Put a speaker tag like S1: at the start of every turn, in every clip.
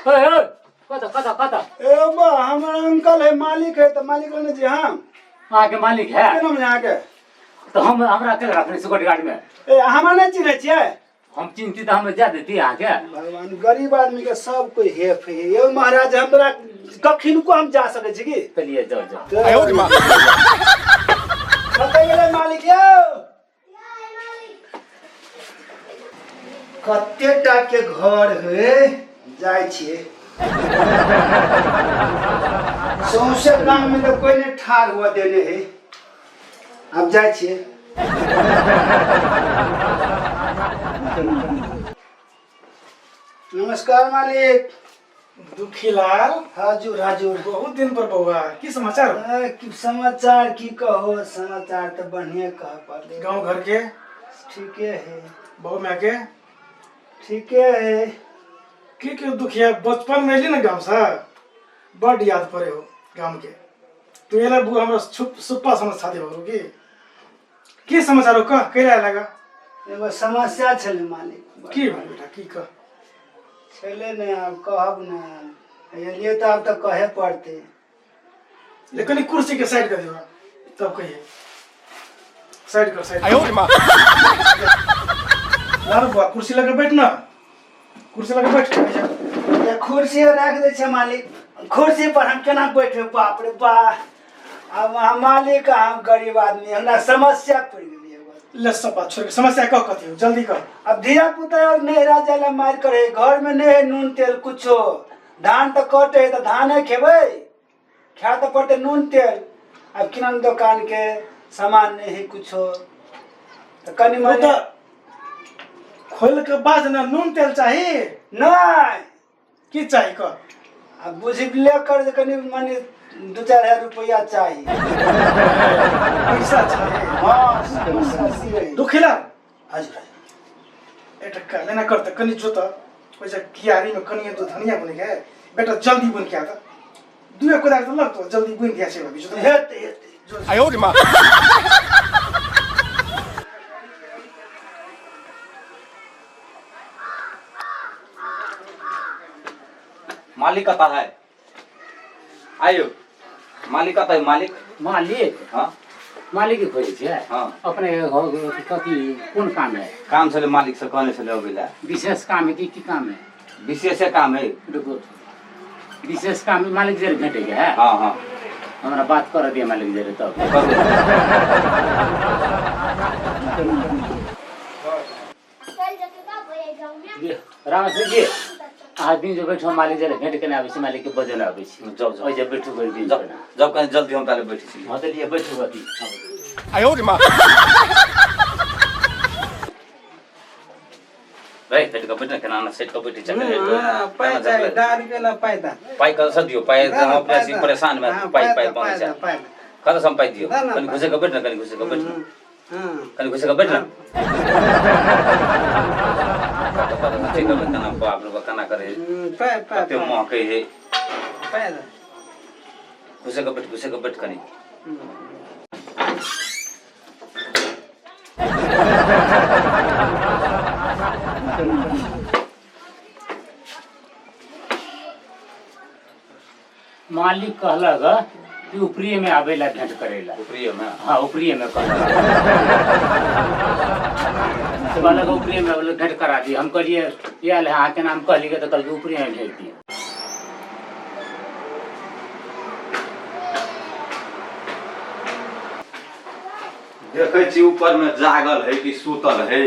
S1: ओए ओए कत कत कत।
S2: ए बा, हमर अंकल है, मालिक है, तऽ मालिक लग जे हम
S1: अहाँके मालिक है?
S2: केना मिले अहाँके?
S1: तऽ हम हमरा के रखने सिक्योरिटी गार्ड में।
S2: ए, हमरा नहि चिन्है छियै?
S1: हम चिन्हती तऽ हम जा देती अहाँके।
S2: भगवान, गरीब आदमी के सब कोई हेफ है यौ महाराज। हमरा कखिनको हम जा सकै छी की?
S1: चलिए, जाओ जाओ।
S2: कतऽ गेलै मालिक यौ? कते टा के घर है, जाइ छियै सौंसे गाम में तऽ कोई नहीं ठाढ़ हुआ देने है। आब जाइ छियै। नमस्कार मालिक।
S3: दुखीलाल।
S2: हजुर हजुर।
S3: बहुत दिन पर बौआ, की समाचार?
S2: की समाचार की कहो, समाचार तऽ बढ़िया कह पड़ले।
S3: गांव घर के?
S2: ठीके है।
S3: बहु माय के?
S2: ठीके है।
S3: की क्यों दुखिया, बचपन में एली ना गांव से, बड याद पड़े हो गांव के। तू एला बुआ, हमरा छुप सुप्पा समझ शादी हो की की समाचार हो, कह कैला लगा?
S2: एगो समस्या छलै मालिक।
S3: की भेल बेटा, की कह?
S2: छलै ने, आब कहब ने, एलियै तऽ आब तऽ कहे पड़तै।
S3: ले कनी कुर्सी के साइड कर दियो, तब कहिए। साइड कर, साइड। ना बुआ, कुर्सी लगा बैठ ना, कुर्सी लगा बैठ जा।
S2: ये कुर्सी राख दै छै मालिक, कुर्सी पर हम केना बैठबै? बाप रे बा, आब अहाँ मालिक, हम गरीब आदमी, हमरा समस्या पड़ि गेलै एगो।
S3: ले सब बात छोड़ के समस्या कह, कथी हो, जल्दी कह।
S2: अब धिया पुता और नैहरा जाय ला मारि करे, घर में नहीं है नून तेल कुछो। धान तऽ कटे है तऽ धाने खेबै, खाय तऽ पड़तै नून तेल। अब किराना दुकान के सामान नहीं है कुछो, तऽ कनि
S3: ओ
S2: मनि
S3: तऽ खोल के बाज ना, नून तेल चाही?
S2: नहीं।
S3: की चाही, कह।
S2: अब बुझले कर जे कनि मनि 2-4 हजार रुपया चाही।
S3: पैसा चाही?
S2: हाँ, समस्या से है।
S3: दुखीलाल।
S2: हजुर हजुर।
S3: एकटा काम एना कर त, कनि जो त ओइ जे कियारी में कनि दू धनिया बुनि के बेटा, जल्दी बुनि के आ त। दुए कोदारि त लगतो, जल्दी बुनि दिया छै भाभी, जो त।
S2: हेतै हेतै।
S4: मालिक कतऽ है आयौ? मालिक कतऽ है, मालिक?
S1: मालिक?
S4: हाँ।
S1: मालिक के खोजै छियै?
S4: हाँ।
S1: अपने घर कथी, कोन काम है?
S4: काम छलै, मालिक से कहने छलै अबै लए।
S1: विशेष काम है कि की काम है?
S4: विशेषे काम है।
S1: रुकू, विशेष काम है, मालिक जरे भेटे के है?
S4: हाँ हाँ।
S1: हमरा बात कर दिया मालिक जरे तब।
S4: करू।
S1: जी, रामेश्वर जी, अहाँ दिन जो बैठो, मालिक जरे भेंट केने आबै छी, मालिक के बजेने आबै छी।
S4: जाउ जाउ।
S1: ओहि जे बैठू गई दिन।
S4: जब जब कनि जल्दी, हम ताले बैठे छी।
S1: हाँ, तऽ लिए बैठू अथी।
S4: रे, हटि कऽ बैठ ने, केना ना सटि कऽ बैठे छै।
S5: पाइ चाही, दारू के ना पाइ दा।
S4: पाइ कतऽ दियौ पाइ?
S5: ना,
S4: हम अपने
S5: पाइ
S4: से
S5: दा।
S4: परेशान में
S5: हाँ,
S4: पाइ
S5: पाइ
S4: पाइ
S5: दा,
S4: मांगै
S5: पाइ दा,
S4: छै।
S5: पाइ दा।
S4: कतऽ से हम पाइ दियौ?
S5: ना, ना,
S4: कनि
S5: पाइ।
S4: घुसे कऽ बैठ ने, कनि घुसे कऽ बैठ ने।
S5: हाँ।
S4: कनि घुसे कऽ बैठ ने। कतऽ कतऽ से ठीक करबै? केना, बाप रे बाप, केना करे?
S5: पाइ पाइ।
S4: कते महकै है।
S5: पाइ दा।
S4: घुसे कऽ बैठ, घुसे कऽ बैठ कनि।
S1: मालिक कहलक कि ऊपरिये में आवे ला, भेंट करे ला।
S4: ऊपरिये में?
S1: हाँ, ऊपरिये में कहलक। तो कहलक ऊपरिये में आवे ला, भेंट करा दी। हम कहलिए आयल है, अहाँके नाम कहलिए तऽ कहलकै ऊपरिये में भेज दिए।
S4: देखै छी ऊपर में जागल है कि सुतल है।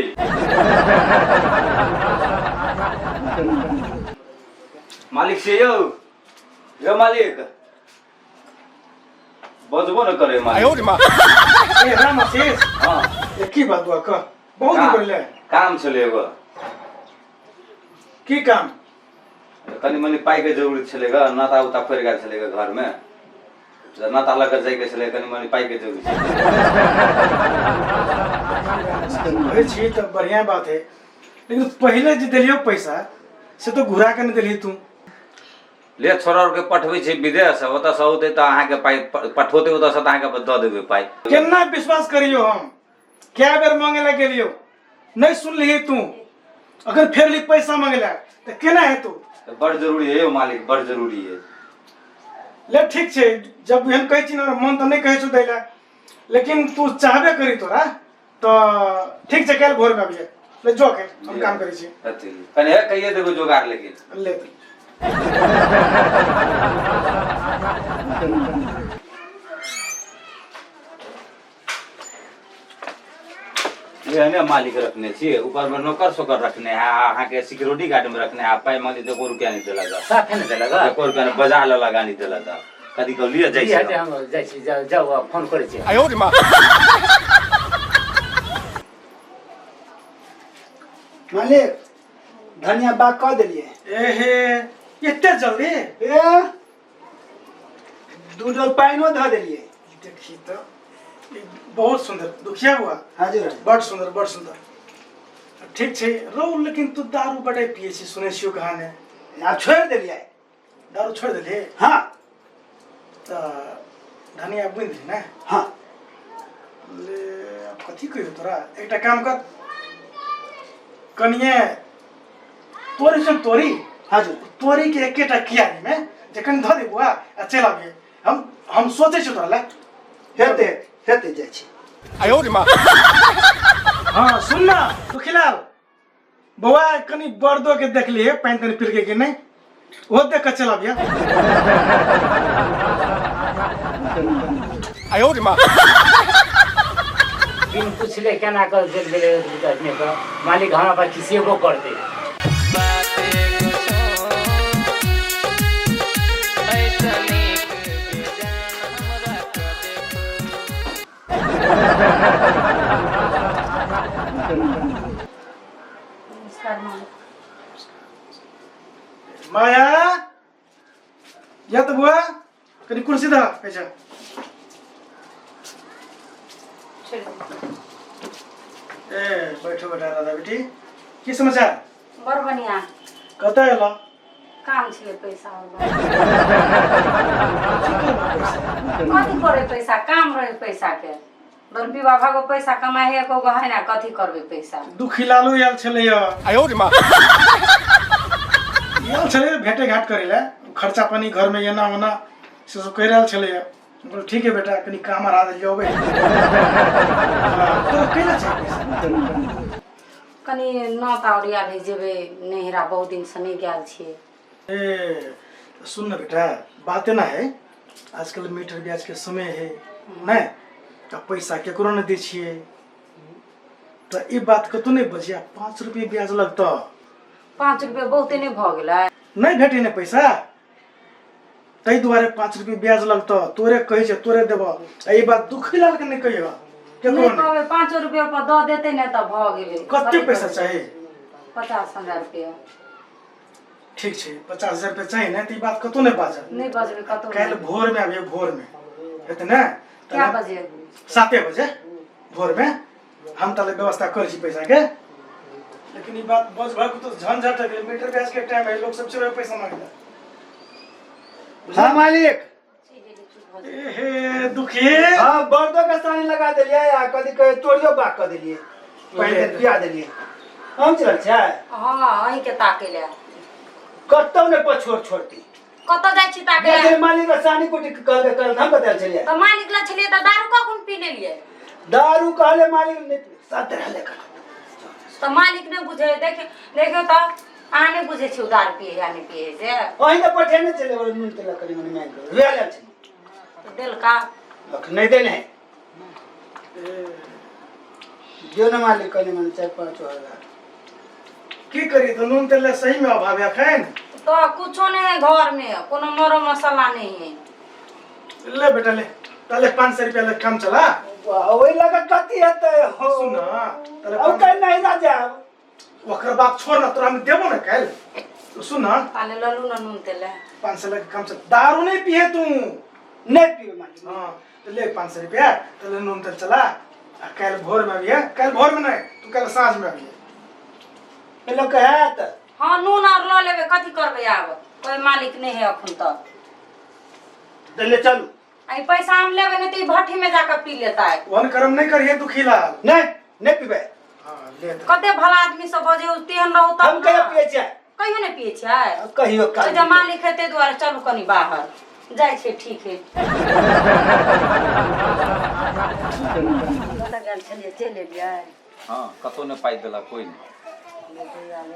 S4: मालिक से यौ, यौ मालिक, बजबो न करे मालिक।
S3: ए राम आशीष।
S4: हाँ।
S3: ए, की बात बुआ, कह, बहुत दिन पहिले।
S4: काम छलै एगो।
S3: की काम?
S4: कनि मनि पाइके जरूरत छलै ग, नाता उता पड़ि गेल छलै ग घरमे, तऽ नाता लऽ कऽ जाइके छलै, कनि मनि पाइके जरूरत छलै।
S3: कहै छी तऽ बढ़िया बात है, लेकिन पहिले जे देलियो पैसा से तो घुरा के नहीं देलही तू।
S4: ले, छोरा के पठबै छै विदेश, ओतऽसँ औतै तऽ अहाँके पाइ पठौतै, ओतऽसँ तऽ अहाँके दऽ देबै पाइ।
S3: केना विश्वास करियो हम? कै बेर मांगे ला गेलियो, नहीं सुनलिही तू। अगर फेर ली पैसा मांगे ला तऽ केना हेतौ?
S4: तऽ बड़ जरूरी है यौ मालिक, बड़ जरूरी है।
S3: ले ठीक छै, जब एहन कहै छी ने, मन तऽ नहि कहै छौ दै लए, लेकिन तू चाहबे करी तोरा तऽ ठीक छै, काल्हि भोरमे अबिहे। ले जो के हम काम करै छी।
S4: अथी कनि हे कहिए देबो जोगाड़ लेकिन।
S3: ले।
S4: एहने मालिक रखने छियै, ऊपर में नौकर सोकर रखने है, अहाँके सिक्योरिटी गार्ड में रखने है, पाइ मांगली तऽ एको रुपया नहि देलक।
S1: साफे नहि देलक।
S4: एको रुपया नहि, बजा लेलक आ नहि देलक। कथी कहलियै लिअ जाइ
S1: की हेतै
S4: छी।
S1: हम जाइ छी, जाउ जाउ, फोन करै छी।
S2: मालिक, धनिया बाग कऽ देलियै।
S3: एहे, एते जल्दी?
S2: ए, दू डोल पानिओ धऽ देलियै।
S3: देखी तऽ ई बहुत सुन्दर दुखिया बुआ।
S2: हजुर।
S3: बड सुन्दर, बड सुन्दर। ठीक छै रौ, लेकिन तू दारू बड़े पिए छी, सुनै छियौ कहानी।
S2: आब छोड़ि देलियै।
S3: दारू छोड़ि देली?
S2: हँ।
S3: तऽ धनिया बुनि देली ने?
S2: हँ।
S3: ले, आब कथी कहियौ तोरा, एकटा काम कर, कनिए तोरी छै तोरी?
S2: हजुर।
S3: तोरी के एकेटा कियारी में जे कनि धऽ दे बुआ आ चलि आबियै, हम सोचै छियौ तोरा लए।
S2: हेतै हेतै, जाइ छी।
S3: हाँ सुन ना सुखीलाल बौआ, कनि बर्दो के देखलिए पानि तानि पिलकै कि नहि, ओहो देख कऽ चलि आबियै।
S1: बिन पुछले केना कऽ देल गेलै आदमी के? मालिक हमरा पर खिसिएबो करतै।
S6: नमस्कार मालिक।
S3: माया, या तऽ बुआ कनि कुर्सी दऽ ऐसा।
S6: छोड़ि दियौ।
S3: ए बैठो बेटा, राधा बेटी, की समाचार?
S6: बड़ बढ़िया।
S3: कतऽ एलऽ?
S6: काम छलै पैसा और कथी करे, पैसा काम रहे पैसा के दौड़ बाबा को पैसा कमाइ है को है ना, कथी करबै पैसा?
S3: दुखी लालू आयल छलै, आयल छलै भेटे घाट करै लए, खर्चा पानी घरमे एना ओना से सब कहि रहल छलै। हम कहलियै, ठीक है बेटा, कनि काम अड़ा देलियै, अबै। तोरा कैला चाही पैसा?
S6: कनि नौत ओरिया रहि जेबै नैहरा, बहुत दिनसँ नहि गेल छियै।
S3: ए सुन न बेटा, बात एना है, आजकल मीटर ब्याज के समय है नहीं, तऽ पैसा केकरो नहि दै छियै, तऽ ई बात कतौ नहि बजिया, 5 रुपये ब्याज लगतऽ।
S6: 5 रुपये बहुते नहि भऽ गेलै?
S3: नहि भेटै ने पैसा, ताहि दुआरे 5 रुपये ब्याज लगतऽ। तोरे कहै छै, तोरे देबऽ, आ ई बात दुखी लाल के नहि कहियऽ, केकरो
S6: नहि
S3: नहि।
S6: कहबै, 5 रुपये पर दऽ देतै ने तऽ भऽ गेलै।
S3: कते पैसा चाही?
S6: 50,000 रुपया।
S3: ठीक छै, 50,000 रुपया चाही ने, तऽ ई बात कतौ नहि बाजब।
S6: नहि बजबै कतौ।
S3: काल्हि भोरमे आबियौ, भोरमे हेतै ने?
S6: कए बजे?
S3: 7 बजे भोरमे। हम ताले व्यवस्था करै छी पैसाके, लेकिन ई बात बज भाग तो झंझट है, मीटर ब्याज के टाइम है, लोग सब चलो पैसा मांगता।
S2: हाँ मालिक।
S3: एहे दुखी।
S2: हाँ, बर्दो के सानी लगा देलियै आ कथी कहे तोरियो बाग कऽ देलियै, पहिले पिया देलियै। हम चलल छै।
S6: हँ, अहीँके ताकै लए।
S2: कतौ ने पछोड़ छोड़ती।
S6: कतऽ जाइ छी ताकै लए?
S2: जे मालिक के सानी कुटी कहलकै कल, हम बतायल छलियै।
S6: तऽ मालिक लग छलियै तऽ दारू कखन पी लेलियै?
S2: दारू कहले मालिक नहि, साथे रहले कर।
S6: तऽ मालिक नहि बुझै, देखियौ देखियौ, तऽ अहाँ नहि बुझै छियै दारू पिए या नहि पिए से।
S2: अहीं तऽ पठेने छलै, ओकरा नून तेल कनि मनि मांगि कऽ रुआ लेल छलै।
S6: तऽ देलका?
S2: अखन नहि देने है। दियौ ने मालिक कनि मनि 4-5 हजार।
S3: की करिए तऽ नून तेल सही में अभाव है एखन।
S6: तऽ कुछो नहि है घरमे, कोनो मरो मसाला नहि है।
S3: ले बेटा ले, ताले 500 रुपया ले, काम चला।
S2: वाह, ओहि लगा कथी हेतै हो?
S3: सुन न ताले।
S2: अब कहीं नहीं ना जायब।
S3: ओकर बात छोड़ ना, तोरा हम देबो ना काल्हि, तो सुन ना।
S6: ताले ललू ने नून तेल।
S3: 500 लेके काम चल, दारू नहीं पिए तू।
S2: नहीं पीबै मालिक।
S3: हाँ तो ले 500 रुपया, तो ले नून तेल चला, आ काल्हि भोर में अबिहे, काल्हि भोर में नहीं, तू काल्हि साँझ में अबिहे।
S2: एहि लऽ कऽ हैत।
S6: हँ, नून आर लऽ लेबै, कथी करबै आब, कोइ मालिक नहि है अखन तक।
S2: तऽ ले चलू।
S6: आ ई पैसा हम लेबै नहि तऽ ई भट्ठी में जाकऽ पी लेतै।
S3: ओहन कर्म नहीं करिए दुखीलाल।
S2: नहीं, नहीं पीबै।
S3: हाँ ले तऽ।
S6: कते भला आदमी सब बजे तेहन रहू
S2: हम
S6: तब
S2: कहिया
S6: ने।
S2: पियै छियै?
S6: कहियो नहि पियै छियै?
S2: कहियो
S6: तऽ
S2: काल।
S6: जब मालिक है ताहि दुआरे चलू कनि बाहर जाइ छै। ठीक है,
S7: कतऽ गेल छलियै? चलि एलियै?
S4: हँ, कतहु नहि पाइ देलक कोइ नहि।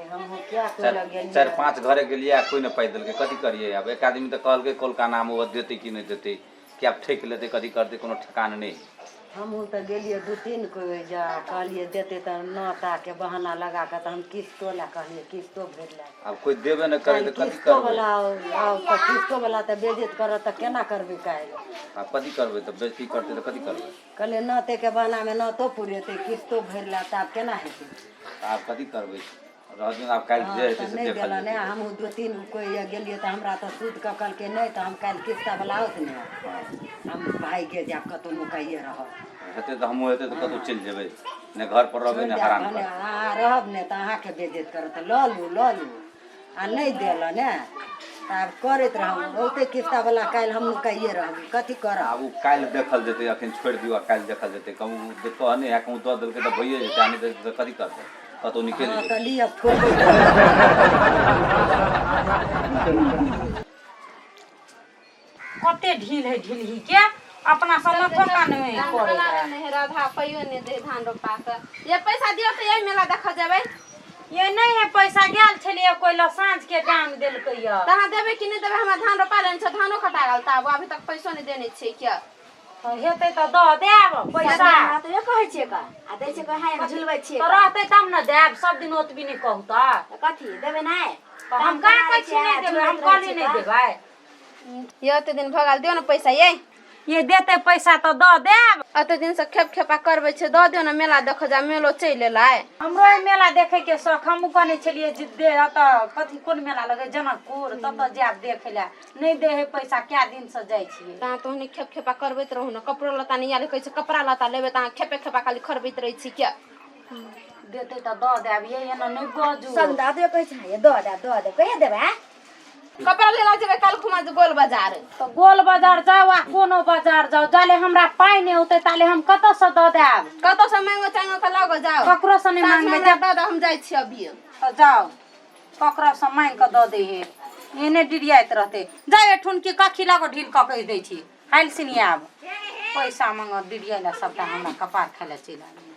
S7: हमहूँ किया कोइ लग
S4: चारि
S7: गेलियै?
S4: चारि पाँच घरे गेलियै आ कोइ नहि पाइ देलकै। कथी करियै आब? एक आदमी तऽ कहलकै कौलका नाम, ओ देतै कि नहि देतै, कि आब ठकि लेतै, कथी करतै, कोनो ठेकान नहि।
S7: हमहूँ तऽ गेलियै दू तीन कोइ जा कहलियै देतै तऽ नौताके बहाना लगा कऽ तऽ हम किस्तो लए कहलियै, किस्तो भरि लए।
S4: आब कोइ देबे नहि करै तऽ कथी
S7: किस्तो
S4: करबै?
S7: वाला आउ तऽ किस्तो वाला तऽ बेइज्जत करत तऽ केना करबै काल्हि?
S4: आब कथी करबै तऽ बेइज्जती करतै तऽ कथी करबै?
S7: कहलियै नौतेके बहानामे नौतो पुरेतै, किस्तो भरि लए, तऽ आब केना हेतै?
S4: आब कथी करबै? रह दियौ, आब काल्हि जे
S7: हँ
S4: हेतै
S7: तऽ
S4: से
S7: नहि
S4: देखल
S7: देलनि।
S4: जेतै।
S7: हमहूँ दू तीन कोइ गेलियै तऽ हमरा तऽ सूद कऽ कहलकै नहि, तऽ हम काल्हि किस्ता वाला आओत ने, हम भागि जायब, कतहु नुकाइए रहब।
S4: हेतै तऽ हमहूँ हेतै तऽ कतहु चलि जेबै, नहि घर पर रहबै
S7: छोड़ि
S4: नहि
S7: देब
S4: हरान
S7: भने
S4: करबै।
S7: अहाँ रहब नहि तऽ अहाँके बेइज्जत करत। लऽ लू, लऽ लू, आ नहि देलनि ने तऽ आब करैत रहब। औतै किस्ता वाला काल्हि, हम नुकाइए रहब, कथी करब?
S4: आब ओ काल्हि देखल जेतै, अखन छोड़ि दियौ, आ काल्हि देखल जेतै। कहूँ कहने है, कहूँ दऽ देलकै तऽ भइए जेतै, आ नहि देलकै तऽ कथी करबै? कतहु निकलि
S7: हँ
S4: जेतै।
S7: तऽ लिअ थोड़े।
S6: कते ढील है ढीलही के, अपना सब नफो नहि करे।
S8: नहीं राधा, पाइयो नहीं दे धान रोपा के। ये पैसा दियो तऽ यही मेला देखऽ जेबै।
S6: ये नहि है पैसा, गेल छलियै कोइ लग, साँझ के टाइम देलकै यऽ।
S8: तऽ अहाँ देबै कि नहि देबै? हमरा धान रोपा लेने छै, धानो कटा गेल, तऽ आब अभी तक पैसो नहि देने छियै किया?
S6: तऽ हेतै तऽ दऽ देब पैसा।
S9: तऽ कहै छियै का आ दै छियै, हाय झुलबै छियै।
S6: तऽ रहतै तब ने देब, सब दिन ओतबी नहि कहू तऽ।
S9: तऽ कथी देबै नहि?
S6: तऽ हम कहाँ कहै छी नहि देबै? हम कहली नहि देबै।
S8: ये ओते दिन भऽ गेल, दियौ ने पैसा ये।
S6: ये देतै पैसा तऽ दऽ देब।
S8: ओते दिन से खेप खेपा करबै छै, दऽ दियौ ने, मेला देखऽ जा, मेलो चलि एलै।
S6: हमरो एहि मेला देखै के शौक। हमहूँ कहने छलियै जे दे एतऽ कथी कोन मेला लगै जनकपुर, ततऽ जायब देखै लए। नहि दे है पैसा, कए दिनसँ जाइ छियै।
S8: तऽ अहाँ तऽ ओहने खेप खेपा करबैत रहू ने, कपड़ो लत्ता नहि आयल, कहै छै कपड़ा लत्ता लेबै तऽ अहाँ खेपे खेपा खाली खरबैत रहै छी किया?
S6: देतै तऽ दऽ देब। ये एना नहि बाजू।
S9: सब दऽ कहै छै, ये दऽ देब, दऽ देब, कहिया देबै आँय?
S8: कपड़ा लेला जेबै काल्हि खुमा जे गोल बाजार।
S6: तऽ गोल बाजार जाउ आ कोनो बाजार जाउ, जाले हमरा पाइ नहि औतै ताले हम कतऽसँ दऽ देब?
S8: कतौ से मांगो चांगो के लगो जाउ।
S6: ककरोसँ नहि
S8: साँझमे
S6: मांगबै।
S8: हमरा दऽ दे, हम जाइ छी अभी।
S6: तऽ जाउ, ककरोसँ मांगि कऽ दऽ दै हे, एहने डिरियाइत रहतै। जाउ एठुन की कखी लगो ढील कऽ कहि दै छी, हाइल सिनी आब पैसा मांगऽ डिरियाइ लए सबटा हमरा कपार खाइ लए चलि आबै।